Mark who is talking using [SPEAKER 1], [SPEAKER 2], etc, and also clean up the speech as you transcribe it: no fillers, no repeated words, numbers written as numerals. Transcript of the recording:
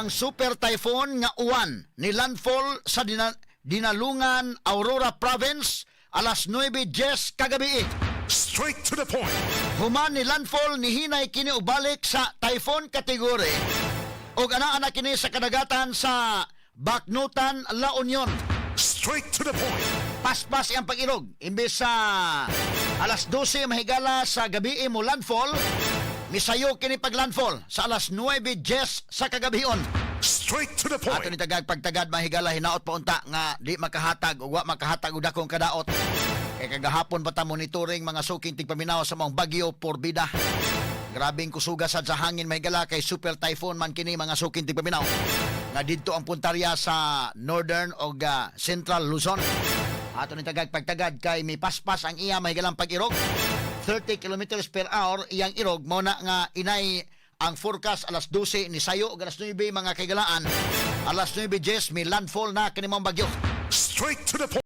[SPEAKER 1] Ang super typhoon nga Uwan ni landfall sa Dinalungan, Aurora Province, alas 9:10 kagabi.
[SPEAKER 2] Straight to the point.
[SPEAKER 1] Human ni landfall, nihinay kini og balik sa typhoon category ug anaa na kini sa kadagatan sa Bacnotan, La Union.
[SPEAKER 2] Straight to the point.
[SPEAKER 1] Paspas iyang pag-irog. Imbes sa alas 12, mahigala, sa gabi mo landfall, misayo kini pag landfall sa alas 9:10 sa kagabhion.
[SPEAKER 2] Straight to the
[SPEAKER 1] Ato
[SPEAKER 2] point.
[SPEAKER 1] ni tagag pagtagad, mahigala, hinaot pa unta nga di makahatag ug wa makahatag og dakong kadaot. Kay kagahapon pa ta monitoring, mga suking tigpaminaw, sa maong bagyo por bida. Grabing kusuga sad sa hangin, mahigala, kay super typhoon man kini, mga suking tigpaminaw. Nga didto ang puntarya sa northern og central Luzon. Ato ni tagag pagtagad kay mi paspas ang iya, mahigalang, pag-irog. 30 kilometers per hour iyang irog, mao na nga inay ang forecast alas 12 ni sayo og alas 9, mga kaigalaan, alas 9:10 may landfall na kini maong bagyo.
[SPEAKER 2] Straight to the point.